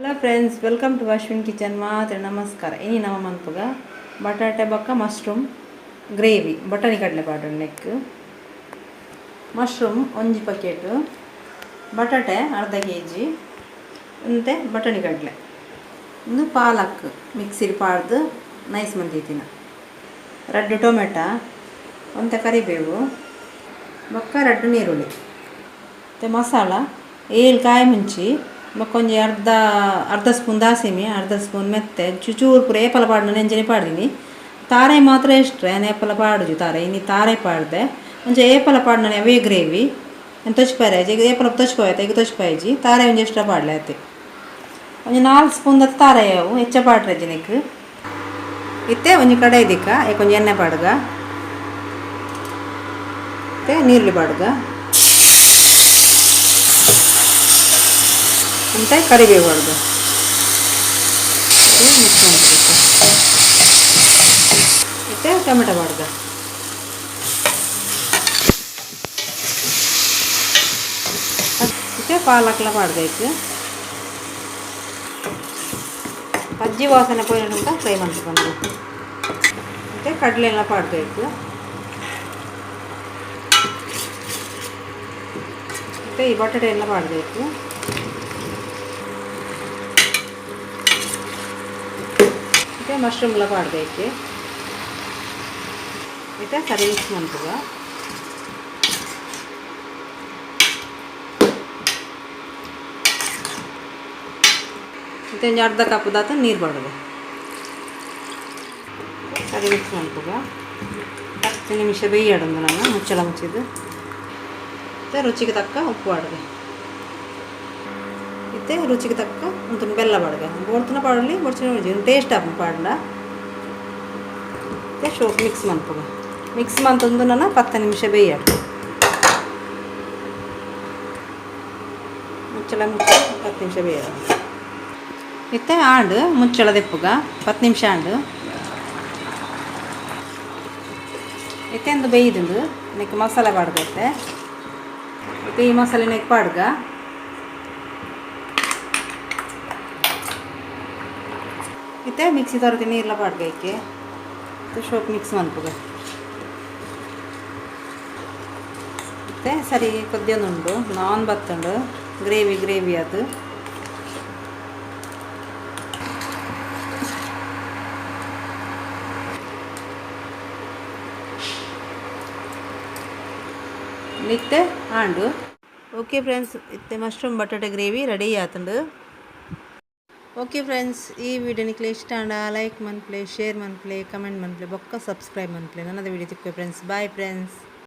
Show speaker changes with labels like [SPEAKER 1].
[SPEAKER 1] Hello friends, welcome to Ashwin kitchen. ಮಾತ್ರ ನಮಸ್ಕಾರ. ಇನಿ ನಮ್ಮ ಮನ್ಪುಗ ಬಟಾಟೆ ಬೊಕ್ಕ ಮಶ್ರೂಮ್ ಗ್ರೇವಿ, ಬಟಾಣಿ ಕಡಲೆ ಪಾಡೋಣ. ನೆಕ್ ಮಶ್ರೂಮ್ ಒಂಜಿ ಪಕೆಟ್, ಬಟಾಟೆ ಅರ್ಧ ಕೆ ಜಿ, ಅಂತೆ ಬಟಾಣಿ ಕಡಲೆ, ಒಂದು ಪಾಲಕ್ ಮಿಕ್ಸಿಡ್ ಪಾಡ್ದು ನೈಸ್ ಮಂದಿತ್ತಿನ, ರಡ್ಡು ಟೊಮೆಟೊ, ಒಂತೆ ಕರಿಬೇವು ಬೊಕ್ಕ ರಡ್ಡು ನೀರುಳ್ಳಿ. ಮತ್ತು ಮಸಾಲ ಏಳು ಕಾಯಿ ಮುಂಚಿ ಬೊಕ್ಕ ಒಂಜಿ ಅರ್ಧ ಅರ್ಧ ಸ್ಪೂನ್ ದಾಸಿಮಿ, ಅರ್ಧ ಸ್ಪೂನ್ ಮೆತ್ತೆ, ಚೂರು ಪೂರ ಏಪಲ ಪಾಡ್ನ ನೆಂಜನೆ ಪಾಡ್ದಿನಿ. ತಾರೆ ಮಾತ್ರ ಎಷ್ಟ್ರೆ ಯಾನ್ ಏಪಲ ಪಾಡುಜಿ ತಾರೆ. ಇನಿ ತಾರೆ ಪಾಡ್ದೆ. ಒಂಜಿ ಏಪಲ ಪಾಡ್ನ ಅವೇ ಗ್ರೇವಿ ಏನು ತೊಚ್ಪಾರೆ ಈಗ ಏಪಲ ತೊಚ್ಪಾಯ್ತು, ಈಗ ತೊಚ್ಪಾಯ್ಜಿ. ತಾರೆ ಒಂಜಿ ಎಕ್ಸ್ಟ್ರಾ ಪಾಡ್ಲೆ ಆತೆ. ಒಂಜಿ ನಾಲ್ಕು ಸ್ಪೂನ್ ದತ್ತ ತಾರೆ ಅವು ಹೆಚ್ಚ ಪಾಡ್ರೆ ಜಿನಿಕ್. ಇತ್ತೆ ಒಂಜಿ ಕಡಾಯಿ ದಿಕ್ಕ, ಒಂಜಿ ಎಣ್ಣೆ ಪಾಡ್ಗ, ಮತ್ತೆ ನೀರುಳ್ಳಿ ಪಾಡ್ಗ, ಅಂತ ಕರಿಬೇವು ಪಾಡ್ಗ, ಮಿಕ್ಸ್ ಮಾಡಬೇಕು. ಮತ್ತೆ ಟೊಮೆಟೊ ಪಾಡ್ಗ, ಮತ್ತೆ ಪಾಲಕ್ಲ ಪಾಡ್ಬೇಕು. ಪಜ್ಜಿ ವಾಸನೆ ಪೋಯಿನಂತ ಫ್ರೈ ಮಾಡ್ಕೊಂಡು ಮತ್ತು ಕಡಲೆ ಎಲ್ಲ ಪಾಡಬೇಕು. ಮತ್ತು ಈ ಬಟಾಟೆ ಎಲ್ಲ ಪಾಡಬೇಕು. ಮತ್ತು ಮಶ್ರೂಮ್ ಎಲ್ಲ ಪಾಡಬೇಕು. ಮತ್ತು ಸರಿ ಮಿಕ್ಸ್ ಮಾಡ್ತದ. ಮತ್ತು ಒಂಜಿ ಅರ್ಧ ಕಪ್ ದಾತ ನೀರು ಪಾಡೋದು. ಸರಿ ಮಿಕ್ಸ್ ಮಾಡ್ತದ. 10 ನಿಮಿಷ ಬೇಯಾಡೊಂದು ನಾನು ಮುಚ್ಚಳ ಮುಚ್ಚಿದ್ದು. ಮತ್ತು ರುಚಿಗೆ ತಕ್ಕ ಉಪ್ಪು ಪಾಡುಗೆ. ಇತ್ತೆ ರುಚಿಗೆ ತಕ್ಕ ಒಂದು ಬೆಲ್ಲ ಪಾಡುಗೆ. ಬೋಡ್ತನ ಪಾಡಲಿ, ಬೊಡ್ಚಿನ ಟೇಸ್ಟ್ ಆಪುಂಡು ಪಾಡ್ಂಡ. ಮತ್ತು ಶೋಕ್ ಮಿಕ್ಸ್ ಮನ್ಪುಗ. ಮಿಕ್ಸ್ ಮಂತೊಂದು ನನ್ನ 10 ನಿಮಿಷ ಬೇಯಾಡು. ಮುಚ್ಚಳ ಮುಚ್ಚ 10 ನಿಮಿಷ ಬೇಯಾಡು. ಇತ್ತೆ ಆಂಡ್, ಮುಚ್ಚಳ ದೆಪ್ಪುಗ. 10 ನಿಮಿಷ ಆಂಡ್. ಇತ್ತೆ ಒಂದು ಬೇಯ್ದುಂಡು. ನೆಕ್ ಮಸಾಲೆ ಪಾಡ್ಗತ್ತೆ. ಇತ್ತೆ ಈ ಮಸಾಲೆ ನೆಕ್ ಪಾಡ್ಗ. ಇತ್ತೆ ಮಿಕ್ಸಿ ತೊರತಿ ನೀರ್ಲ ಪಾಡ್ಗ ಐಕೆ. ಶೋಕ್ ಮಿಕ್ಸ್ ಮನ್ಪುಗ. ಇತ್ತೆ ಸರಿ ಕೊದ್ಯೊಂದುಂಡು. ನಾನ್ ಬತ್ತುಂಡು ಗ್ರೇವಿ ಗ್ರೇವಿ ಅದು. ಇತ್ತೆ ಆಂಡು. ಓಕೆ ಫ್ರೆಂಡ್ಸ್, ಇತ್ತೆ ಮಶ್ರೂಮ್ ಬಟಾಟೆ ಗ್ರೇವಿ ರೆಡಿ ಆತುಂಡು. ಓಕೆ ಫ್ರೆಂಡ್ಸ್, ಈ ವಿಡಿಯೋ ನಿಕ್ಲೆ ಇಷ್ಟ ಆಂಡ ಲೈಕ್ ಮನ್ಪ್ಲೆ, ಶೇರ್ ಮನ್ಪ್ಲೆ, ಕಮೆಂಟ್ ಮನ್ಪ್ಲೆ, ಬೊಕ್ಕ ಸಬ್ಸ್ಕ್ರೈಬ್ ಮನ್ಪ್ಲೆ. ನನ್ನದ ವಿಡಿಯೋ ತಿಕ್ಕುವೆ ಫ್ರೆಂಡ್ಸ್. Bye friends.